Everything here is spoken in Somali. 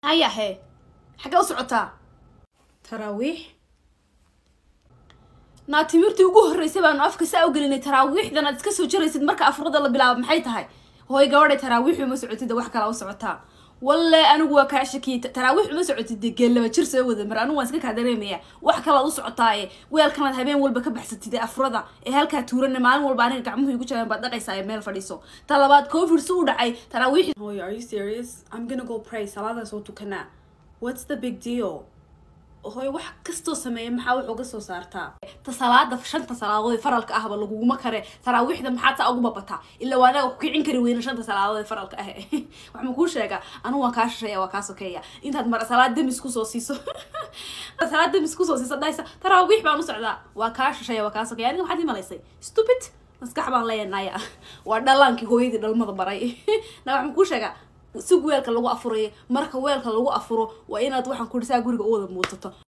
Hayahe, xaggee u socotaa? Taraawiix. Naa timirtii ugu horreysay baanu afka saa u gelinay. Taraawiixdan aad iska soo jaraysid marka afurada la bilaabo maxay tahay? Hooy gabadhay, taraawiix uma socotid, wax kala u socotaa. Walle anigu waa kaa shakiyay. Taraawiix uma socotid dee, geellaba jir soo wada mar. Anigu waan iska kaa dareemaya, wax kalaad u socotaaye. Weelkanaad habeen walba ka baxsatid ee afurada ee halkaa tuurana, maalin walba aniga gacmuhu igu jabeen baad dhaqaysaa. Ee meel fadhiiso. Ta labaad, COVID si u dhacay taraawiix. Hooyo, are you serious? I'm gonna go pray. Salaada soo tukanaa. What's the big deal? Hooyo, wax kastoo sameeya maxaa wax uga soo saartaa? Ta salaada, shanta salaadood ee faralka ahba laguguma kare. Taraawiixda maxaad saa ugu babataa? Ilaa waa anaga ku kicin kari weyna shanta salaadood ee faralka ah. Wax ma kuu sheegaa? Anigu waan kaa shisheeya, waa kaa sokeeya. Intaad mar salaad demis kusoo siiso, salaad demis kusoo siiso, dhahaysa taraawiix baan u socdaa. Waa kaa shisheeya, waa kaa sokeeya. Aniga maxaad ii malaysay? Stupid. Maskax baan leenaya. Waa dhalaankii hooyadii dhalmada baray. Na wax ma kuu sheegaa? Si weelka lagu afurayo, marka weelka lagu afuro waa inaad waxaan ku dhisaa guriga u wada muusato.